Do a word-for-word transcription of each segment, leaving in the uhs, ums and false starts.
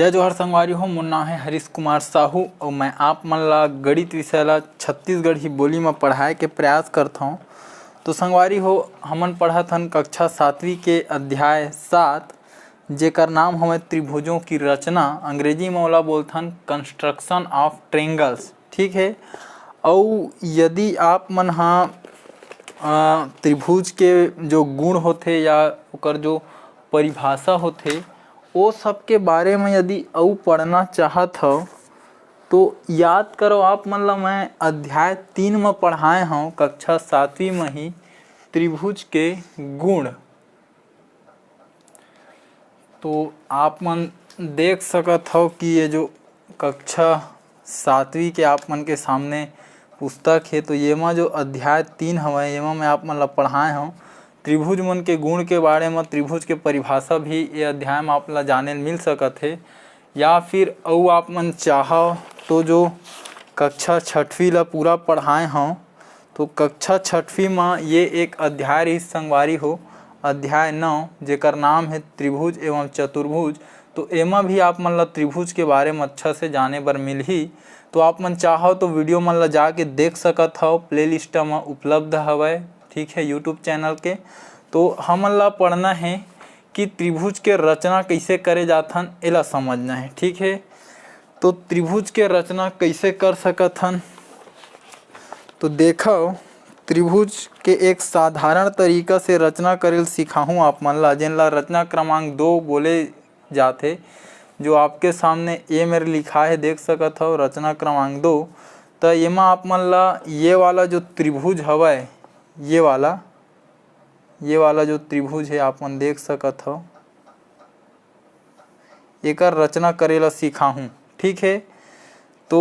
जय जोहार संगवारी हो, मोर नाम है हरीश कुमार साहू और मैं आप मन ला गणित विषय ला छत्तीसगढ़ी बोली में पढ़ाए के प्रयास करत हौं। तो संगवारी हो, हमन पढ़त हन कक्षा सातवीं के अध्याय सात, जेकर नाम हवे त्रिभुजों की रचना। अंग्रेजी में ओला बोलथन construction of triangles। ठीक है, अउ यदि आप मन हा, अ, त्रिभुज के जो गुण होथे या ओकर जो परिभाषा होथे, ओ सब के बारे में यदि अउ पढ़ना चाहत हव, तो याद करो, आप मन ला मैं अध्याय तीन में पढ़ाए हौं, कक्षा सातवीं में ही, त्रिभुज के गुण। तो आप मन देख सकत हव कि ये जो कक्षा सातवीं के आप मन के सामने पुस्तक हे, तो येमा जो अध्याय तीन हवय, येमा मैं आप मन ला पढ़ाए हौं त्रिभुज मन के गुण के बारे म। त्रिभुज के परिभाषा भी ये अध्याय म आप ला जाने ल मिल सकत हे, या फिर अउ आप मन चाहव तो जो कक्षा छठवीं ला पूरा पढ़ाए हौं, तो कक्षा छठवीं म ये एक अध्याय रहिस संगवारी हो, अध्याय नौ, जेकर नाम हे त्रिभुज एवं चतुर्भुज। तो एमा भी आप मन ला त्रिभुज के बारे म अच्छा से जाने बर मिलही। तो आप मन चाहव तो video मन ला जाके देख सकत हव, playlist म उपलब्ध हवय, ठीक है, YouTube channel के। तो हमन ला पढ़ना हे कि त्रिभुज के रचना कइसे करे जाथन, एला समझना हे, ठीक है। तो त्रिभुज के रचना कइसे कर सकत हन, तो देखव, त्रिभुज के एक साधारण तरीका से रचना करे ल सिखाहूँ आप मन ला, जेन ला रचना क्रमांक दो बोले जाथे, जो आपके सामने ये मेर लिखा है, देख सकत हव, रचना क्रमांक दो। त एमा आप मन ला ये वाला जो त्रिभुज हवय, ये वाला, ये वाला जो त्रिभुज है, आप मन देख सकत हव, एकर रचना करे ला सिखाहूँ, ठीक है। तो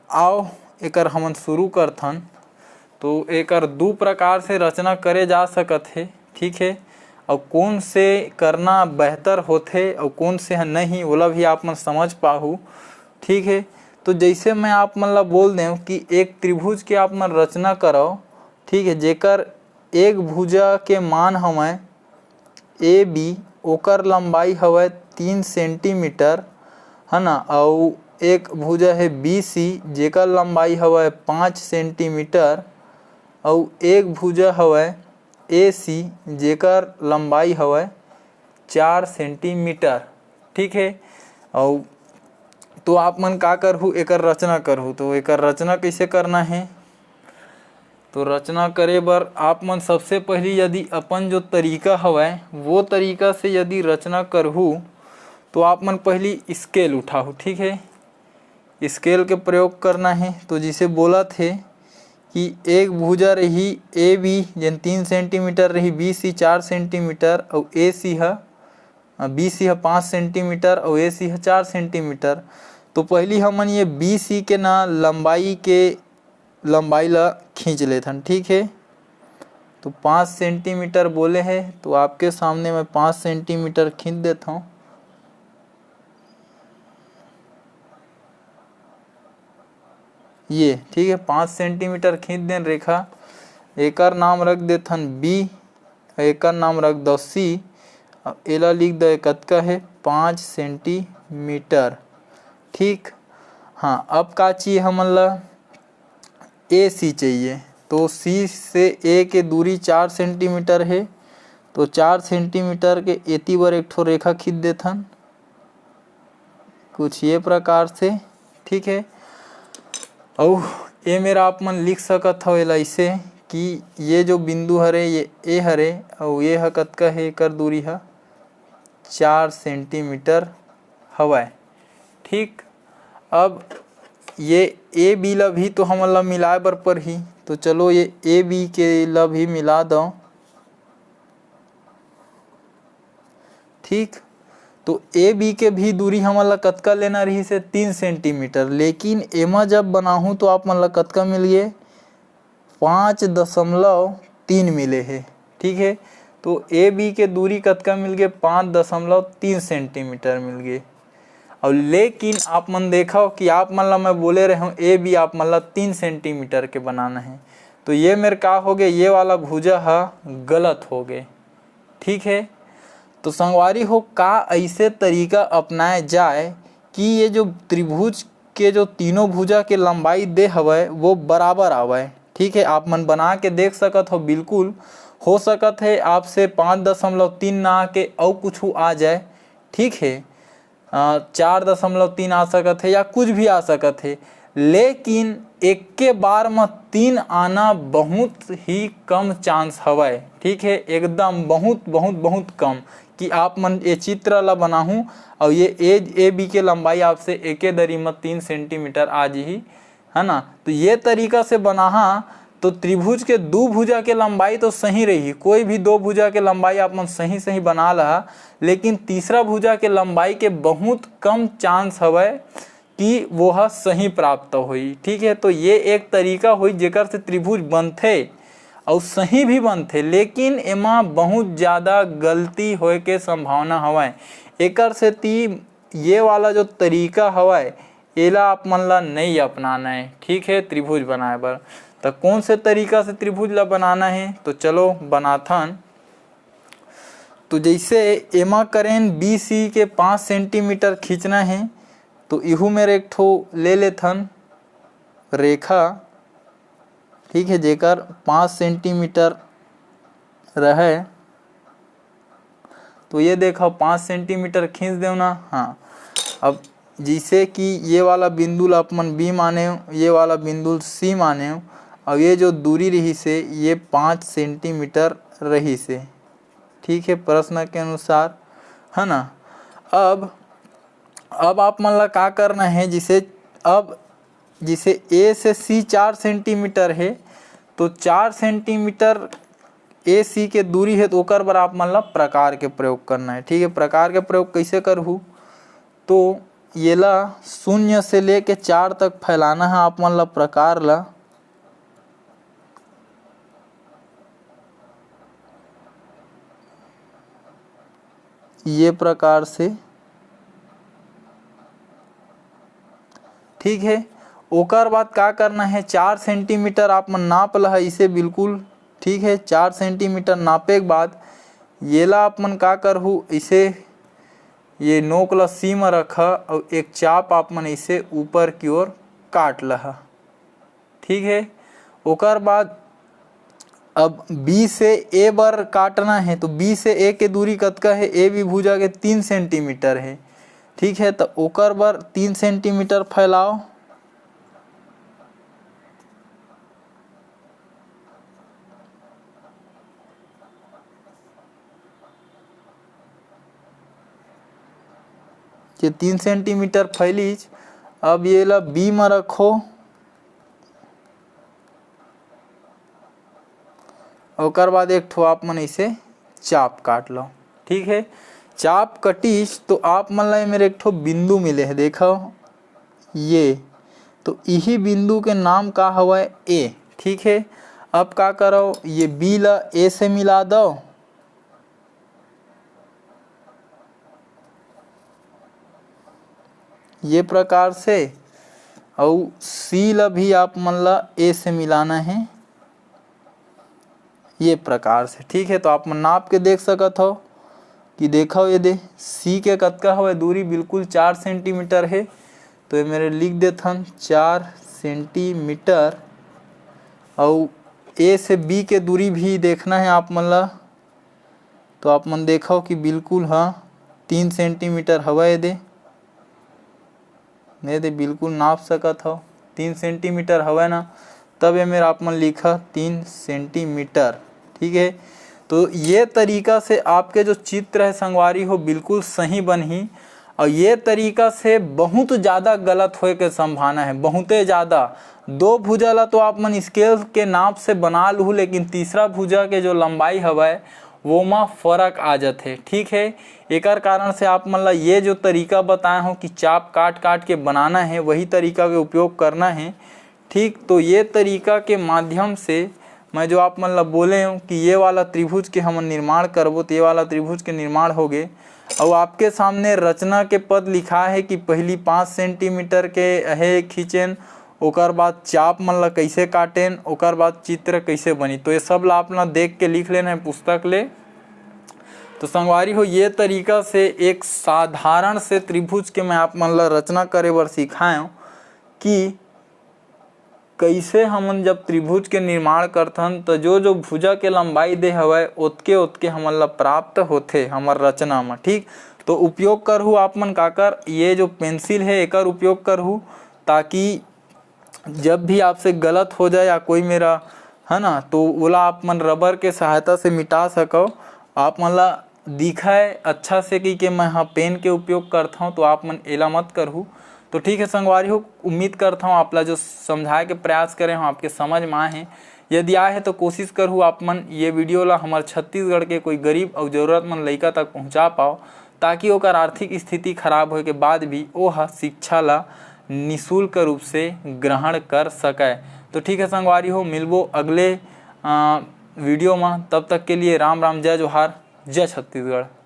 आओ, एकर हमन शुरू करथन। तो एकर दू प्रकार से रचना करे जा सकत हे, ठीक है, अउ कौन से करना बेहतर होथे अउ कौन से ह नहीं, ओला भी आप मन समझ पाहू, ठीक है। तो जैसे मैं आप मन ला बोल देव कि एक त्रिभुज के आप मन रचना करव, ठीक है, जेकर एक भुजा के मान हवय ए बी, ओकर लंबाई हवय तीन सेंटीमीटर, है ना, अउ एक भुजा हे बी सी, जेकर लंबाई हवय पाँच सेंटीमीटर, अउ एक भुजा हवय ए सी, जेकर लंबाई हवय चार सेंटीमीटर, ठीक है। अउ तो आप मन का करहू, एकर रचना करहू। तो एकर रचना कइसे करना है, तो रचना करे बर आप मन सबसे पहली यदि अपन जो तरीका हवय, वो तरीका से यदि रचना करहू, तो आप मन पहली स्केल उठाहू, ठीक है, स्केल के प्रयोग करना है। तो जिसे बोलत हे कि एक भुजा रही ए बी, जेन तीन सेंटीमीटर रही, बी सी चार सेंटीमीटर, अउ ए सी ह, बी सी ह पाँच सेंटीमीटर, अउ ए सी ह चार सेंटीमीटर। तो पहली हमन ये बी सी के ना लंबाई के, लंबाई ला खींच लेथन, ठीक है। तो पाँच सेंटीमीटर बोले है, तो आपके सामने मैं पाँच सेंटीमीटर खींच देता हूँ। ये, ठीक है, पाँच सेंटीमीटर खींच देन रेखा। एकर नाम रख देथन बी, एकर नाम रख दो सी। अब एला लिख दो, ये कतका है, पाँच सेंटीमीटर, ठीक। हाँ, अब का चाहिए हमन ला, ए सी चाहिए। तो सी से ए के दूरी चार सेंटीमीटर है, तो चार सेंटीमीटर के एती बर एक ठो रेखा खींच देथन कुछ ये प्रकार से, ठीक है। अउ ए मेर आप मन लिख सकत हव एला ऐसे कि ये जो बिंदु हरे, ये ए हरे, अउ ये ह कतका हे, एकर दूरी ह चार सेंटीमीटर हवय, ठीक। अब ये ए बी ला भी तो हमन ला मिलाए बर परही, तो चलो ये ए बी के ला भी मिला दो, ठीक। तो ए बी के भी दूरी हमन ला कतका लेना रहिस हे, तीन सेंटीमीटर, लेकिन एमा जब बनाहूँ तो आप मन ला कतका मिल गे, पाँच दशमलव तीन मिले हे, ठीक है। तो ए बी के दूरी कतका मिल गे, पाँच दशमलव तीन सेंटीमीटर मिल गे। और लेकिन आप मन देखव कि आप मन ला मैं बोले रहे हूँ ए बी आप मन ला तीन सेंटीमीटर के बनाना है, तो ये मेर का हो गए, ये वाला भुजा ह गलत हो गए, ठीक है। तो संगवारी हो, का ऐसे तरीका अपनाए जाए कि ये जो त्रिभुज के जो तीनों भुजा के लंबाई दे हवय वो बराबर आवय? ठीक है, आप मन बना के देख सकत हो। बिल्कुल हो सकत है आपसे पाँच दशमलव तीन ना आके अउ कुछ आ जाए, ठीक है, चार दशमलव तीन आ सकत है या कुछ भी आ सकत है, लेकिन एक के बार में तीन आना बहुत ही कम चांस हवय। ठीक है, एकदम बहुत बहुत बहुत कम कि आप मन ये चित्र ला बनाहू और ये एज ए बी के लंबाई आपसे एके दरी में तीन सेंटीमीटर आ जी, है ना। तो ये तरीका से बनाहा तो त्रिभुज के दू भुजा के लंबाई तो सही रही, कोई भी दो भुजा के लंबाई आप मन सही सही बना लहा, लेकिन तीसरा भुजा के लंबाई के बहुत कम चांस हवय कि वो ह सही प्राप्त होई। ठीक है, तो ये एक तरीका होई जेकर से त्रिभुज बनथे और सही भी बनथे, लेकिन एमा बहुत ज़्यादा गलती होए के संभावना हवय। एकर सेती ये वाला जो तरीका हवय एला आप मन ला नई अपनाना है। ठीक है, त्रिभुज बनाए बर तो कौन से तरीका से त्रिभुज ला बनाना है, तो चलो बनाथन। तो जैसे एमा करेन बी सी के पाँच सेंटीमीटर खींचना है, तो इहू मेर एक ठो ले लेथन रेखा, ठीक है, जेकर पाँच सेंटीमीटर रहे। तो ये देखो, पाँच सेंटीमीटर खींच देव ना। हाँ, अब जैसे कि ये वाला बिंदु ला अपन बी माने, ये वाला बिंदु सी माने, और ये जो दूरी रही से, ये पाँच सेंटीमीटर रही से, ठीक है, प्रश्न के अनुसार, है ना। अब अब आप मन ला का करना है, जिसे अब जिसे ए से सी चार सेंटीमीटर है, तो चार सेंटीमीटर ए सी के दूरी है, तो ओकर बर आप मन ला प्रकार के प्रयोग करना है। ठीक है, प्रकार के प्रयोग कैसे करहू, तो येला शून्य से लेके चार तक फैलाना है आप मन ला प्रकार ला। ये प्रकार से, ठीक है। ओकर बाद का करना है, चार सेंटीमीटर आप मन नाप लहा इसे बिल्कुल, ठीक है। चार सेंटीमीटर नापे के बाद येला आप मन का करहू, इसे ये नोक ला सी म रखा और एक चाप आप मन इसे ऊपर की ओर काट लहा। ठीक है, ओकर बाद अब बी से ए बर काटना है, तो बी से ए के दूरी कतका है? ए बी भुजा के तीन सेंटीमीटर है। ठीक है, तो ओकर बर तीन सेंटीमीटर फैलाओ। ये तीन सेंटीमीटर फैलीच। अब ये ला बी म रखो, ओकर बाद एक ठो आप मन इसे चाप काट लो। ठीक है, चाप कटिस तो आप मन ला एमेर एक ठो बिंदु मिले है, देखो ये, तो इही बिंदु के नाम का हवय? ए। ठीक है, अब का करो, ये बी ला ए से मिला दो, ये प्रकार से, अउ सी ला भी आप मन ला ए से मिलाना है, ये प्रकार से। ठीक है, तो आप मन नाप के देख सकत हो कि देखो ये दे सी के कतका हवय दूरी, बिल्कुल चार सेंटीमीटर है, तो ये मेरे लिख देथन चार सेंटीमीटर। अउ ए से बी के दूरी भी देखना है आप मन ला, तो आप मन देखो कि बिल्कुल ह तीन सेंटीमीटर हवय ये दे, ये दे बिल्कुल नाप सकत हो, तीन सेंटीमीटर हवय ना, तब ये मेर आप मन लिखा तीन सेंटीमीटर। ठीक है, तो ये तरीका से आपके जो चित्र है संगवारी हो बिल्कुल सही बनही। और ये तरीका से बहुत ज़्यादा गलत होए के संभावना है, बहुते ज़्यादा। दो भुजा ला तो आप मन स्केल के नाप से बना लूहू, लेकिन तीसरा भुजा के जो लंबाई हवय वो मा फर्क आ जाथे। ठीक है, एकर कारण से आप मन ला ये जो तरीका बताए हो कि चाप काट काट के बनाना है, वही तरीका के उपयोग करना है। ठीक, तो ये तरीका के माध्यम से मैं जो आप मन ला बोले हूँ कि ये वाला त्रिभुज के हमन निर्माण करबो, तो ये वाला त्रिभुज के निर्माण हो गे। और आपके सामने रचना के पद लिखा है कि पहली पाँच सेंटीमीटर के हे खींचेन, ओकर बाद चाप मन ला कैसे काटेन, ओकर बाद चित्र कैसे बनी। तो ये सब ला आप ला देख के लिख लेना है पुस्तक ले। तो संगवारी हो, ये तरीका से एक साधारण से त्रिभुज के मैं आप मन ला रचना करे बर सिखाएंव कि कइसे हमन जब त्रिभुज के निर्माण करथन, त जो जो भुजा के लंबाई दे हवय, ओतके ओतके हमन ला प्राप्त होथे हमर रचना म। ठीक, तो उपयोग करहू आप मन काकर, ये जो पेंसिल है, एकर उपयोग करहू, ताकि जब भी आपसे गलत हो जाए या कोई मेरा, है ना, तो ओला आप मन रबर के सहायता से मिटा सकव। आप मन ला दिखय अच्छा से कहिके मैं ह पेन के उपयोग करथौं, तो आप मन एला मत करहू। तो ठीक है संगवारी हो, उम्मीद करथौं आप ला जो समझाए के प्रयास करे हौं, आपके समझ में आए हे। यदि आए हे तो कोशिश करहू आप मन ये वीडियो ला हमर छत्तीसगढ़ के कोई गरीब अउ जरूरतमंद लइका तक पहुंचा पाओ, ताकि ओकर आर्थिक स्थिति खराब होए के बाद भी ओ ह शिक्षा ला निशुल्क रूप से ग्रहण कर सकय। तो ठीक है संगवारी हो, मिलबो अगले, अ, वीडियो में। तब तक के लिए राम राम, जय जोहार, जय छत्तीसगढ़।